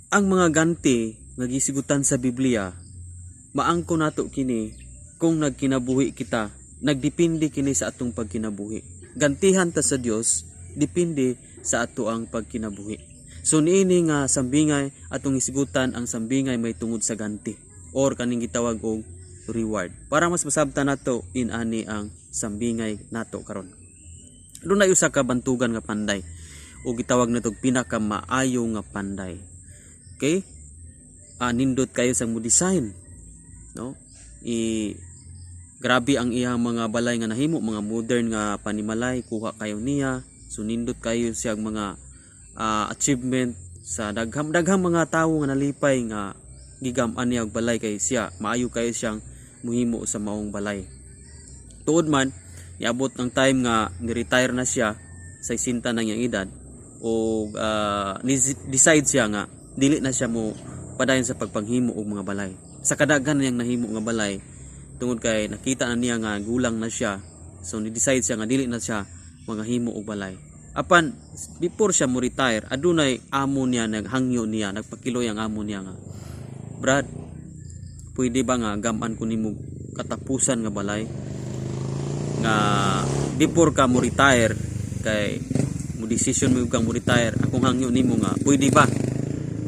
Ang mga ganti nga gisigutan sa Biblia, maangko nato kini kung nagkinabuhi kita, nagdepende kini sa atong pagkinabuhi. Gantihan ta sa Dios depende sa ato ang pagkinabuhi. So niini nga sambingay, atong isigutan ang sambingay may tungod sa ganti or kaning gitawag og reward. Para mas masabtan nato in-ani ang sambingay nato karon. Dunay usa ka bantugan nga panday o gitawag nato pinakamaayo nga panday. Okay? Nindot kayo sa mo design, no? I grabe ang iyang mga balay nga nahimo, mga modern nga panimalay, kuha kayo niya. So nindot kayo siyang mga achievement sa daghang daghang mga tawo nga nalipay nga gigam-an niya og balay kay siya maayo kayo siyang muhimo sa maong balay. Tuod man, niabot ang time nga ni-retire na siya sa 60 na niyang edad o ni decide siya nga dili na siya mo padayon sa pagpanghimo og mga balay. Sa kadaghan niyang nahimo nga balay, tungod kay nakita na niya nga gulang na siya, so ni-decide siya nga dili na siya mga himo og balay. Apan before siya mo retire, adunay amo niya naghangyo niya, nagpakiloy ang amo niya nga, "Brad, pwede ba nga gaman ko nimo katapusan nga balay nga before ka mo retire, kay mo decision mo kang mo retire, akong hangyo nimo nga pwede ba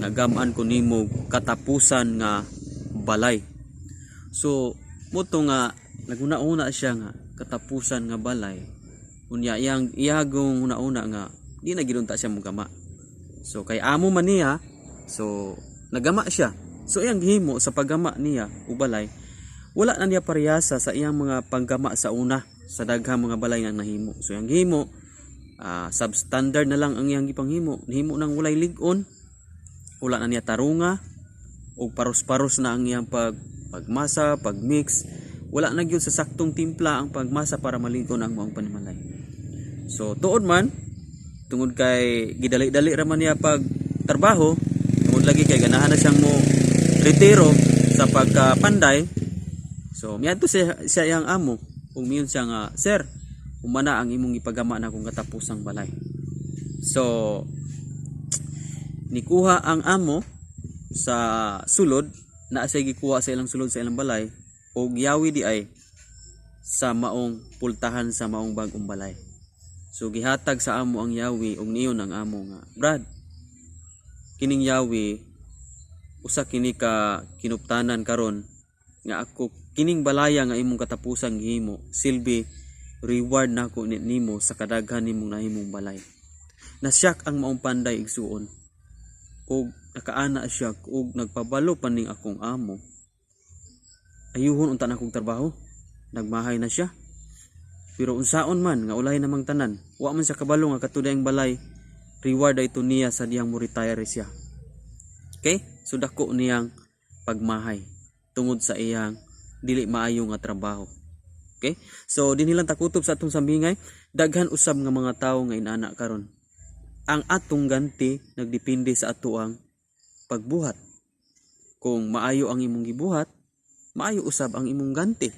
nga gaman ko nimo katapusan nga balay?" So mo to nga naguna-una siya nga katapusan nga balay. Unya iyang iyagong una-una nga di na gid unta siya mogama. So kay amo man niya, so nagama siya. So iyang gihimo sa paggama niya og balay, wala na niya parehasa sa iyang mga panggama sa una, sa daghang mga balay nga nahimo. So iyang gihimo, substandard na lang ang iyang gipanghimo. Nihimo nang walay lig-on, wala na niya tarunga og paros-paros na ang iyang pagmasa, pagmix. Wala na gyud sa saktong timpla ang pagmasa para malig-on ang maong panimalay. So tuod man, tungod kay gidali-dali ra man niya pag trabaho, tungod lagi kay ganahan na siyang mo retiro sa pagkapanday. So miadto siya iyang amo ug miingon siya nga, "Sir, humana ang imong ipagama na akong katapusang balay." So nikuha ang amo sa sulod na siya gikuha sa ilang sulod sa ilang balay og yawi di ay sa maong pultahan sa maong bag-ong balay. So gihatag sa amo ang yawi ug niingon ang amo nga, "Brad, kining yawi usa kini ka kinuptanan karon nga ako kining balaya nga imong katapusan gihimo, silbi reward nako ni nimo sa kadaghan nimong nahimong balay." Nasyak ang maong panday, igsuon, ug nakaana siya ug nagpabalo pa ning akong amo, ayuhon unta na akong trabaho. Nagmahay na siya, pero unsaon man nga ulahi namang tanan, wa man siya kabalo nga kato ang balay reward ay ito niya sa diyang mo retire siya. Okay, so dako niyang pagmahay tungod sa iyang dili maayo nga trabaho. Okay, so dinhi lang takutob sa atong sambingay. Daghan usab nga mga tawo nga inana karon. Ang atong ganti nagdepende sa ato ang pagbuhat. Kung maayo ang imong gibuhat, maayo usab ang imong ganti.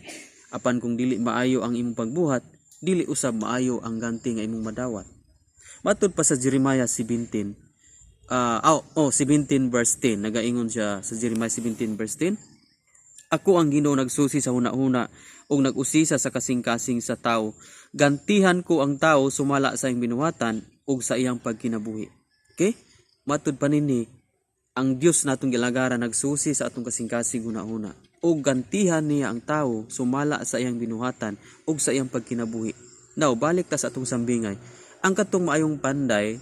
Apan kung dili maayo ang imong pagbuhat, dili usab maayo ang ganti nga imong madawat. Matud pa sa Jeremiah 17, oh, 17 verse 10, nagaingon siya sa Jeremiah 17 verse 10, "Ako ang Ginoo, nagsusi sa hunahuna ug nag-usisa sa kasing-kasing sa tao. Gantihan ko ang tao sumala sa iyang binuhatan ug sa iyang pagkinabuhi." Okay? Matud pa nini, ang Dios natong gilagaran nagsusi sa atong kasing-kasing hunahuna ug gantihan niya ang tao sumala sa iyang binuhatan ug sa iyang pagkinabuhi. Now, balik ta sa atong sambingay. Ang katong maayong panday,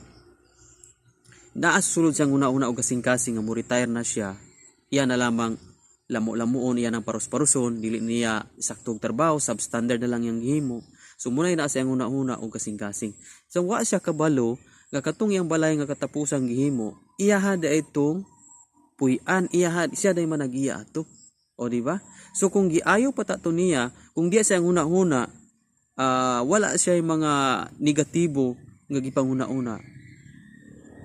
naa sulod siyang una-una og kasing-kasing nga mo retire na siya, iya na lamang lamo-lamuon, iya nang paros-paroson, dili niya saktong trabaho, substandard na lang yang gihimo. So munay naa siyang una-una og kasing-kasing. So wa siya kabalo nga katong iyang balay nga katapusang gihimo, iyaha da itong puy-an, iyaha siya day man nagiya ato. O di ba? So kung giayo pa ta to niya, kung di siya ang huna-huna, wala siya yung mga negatibo nga gipanguna-una,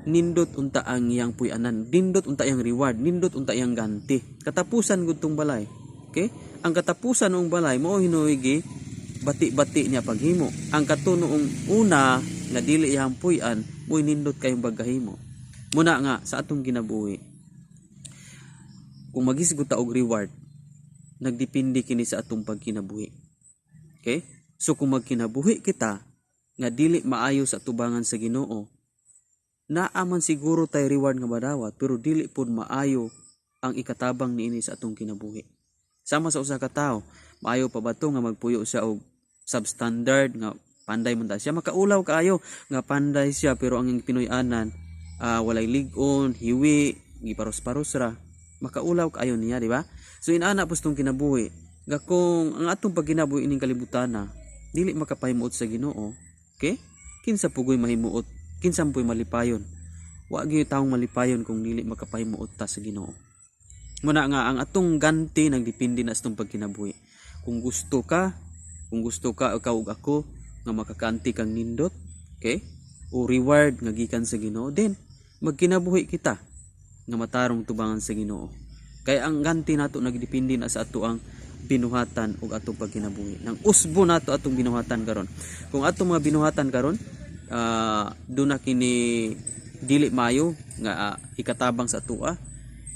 nindot unta ang iyang puy-anan, nindot unta iyang reward, nindot unta iyang ganti. Katapusan gud tong balay. Okay? Ang katapusan ng balay mao hinuoy bati-bati niya paghimo. Ang kato noong una nga dili iyang puy-an, mo'y nindot kayong paghimo. Muna nga sa atong kinabuhi. Kung maghisgot ta og reward, nagdepende kini sa atong pagkinabuhi. Okay? So kung magkinabuhi kita nga dili maayo sa tubangan sa Ginoo, naa man siguro tay reward nga madawat, pero dili pud maayo ang ikatabang niini sa atong kinabuhi. Sama sa usa ka tawo, maayo pa ba to nga magpuyo siya og substandard nga panday man ta siya, makaulaw kaayo nga panday siya, pero ang iyang Pinoy-anan walay lig-on, hiwi, giparos-paros ra? Makaulaw kaayo niya, di ba? So inana pud tong kinabuhi nga kung ang atong pagkinabuhi ining kalibutan na dili makapahimuot sa Ginoo, okay? Kinsa pugoy mahimuot? Kinsa puy malipayon? Wa gyud taong malipayon kung dili makapahimuot ta sa Ginoo. Muna nga ang atong ganti nagdepende na sa atong pagkinabuhi. Kung gusto ka ikaw ug ako nga makakanti kang nindot, okay? O reward nga gikan sa Ginoo, then magkinabuhi kita nga matarong tubangan sa Ginoo. Kay ang ganti nato nagdepende na sa ato ang binuhatan ug atong pagkinabuhi. Nang usbo nato atong binuhatan karon. Kung atong mga binuhatan karon duna kini dili maayo nga ikatabang sa atoa,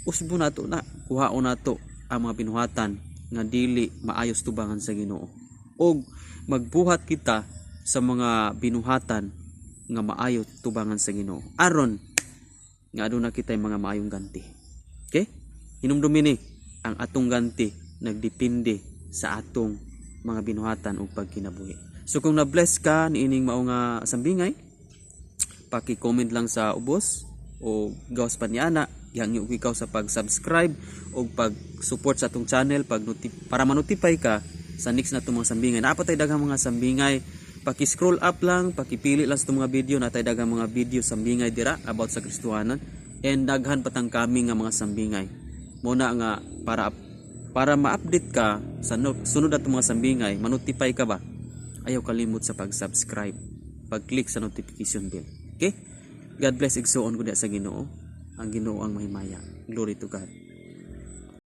usbo nato na, kuhaon nato ang mga binuhatan nga dili maayos tubangan sa Ginoo. Og magbuhat kita sa mga binuhatan nga maayo tubangan sa Ginoo. Aron nga aduna kitay mga maayong ganti. Okay? Hinumdumi ni ang atong ganti nagdepende sa atong mga binuhatan ug pagkinabuhi. So kung na-bless ka niining mao nga sambingay, paki-comment lang sa ubos o gawas pa niana, gihangyo ko ikaw sa pag-subscribe o pag-support sa atong channel pag para ma-notify ka sa next na mga sambingay. Naa pa tay daghang mga sambingay. Paki-scroll up lang, paki-pili lang sa itong mga video, naa tay daghang mga video sambingay dira about sa Kristohanan and daghan patang kami nga mga sambingay. Muna nga para para ma-update ka sa sunod atong mga sambingay, ma-notify ka ba? Ayaw kalimot sa pag-subscribe, pag-click sa notification bell. Okay? God bless, igsuon ko diya sa Ginoo. Ang Ginoo ang mahimaya. Glory to God.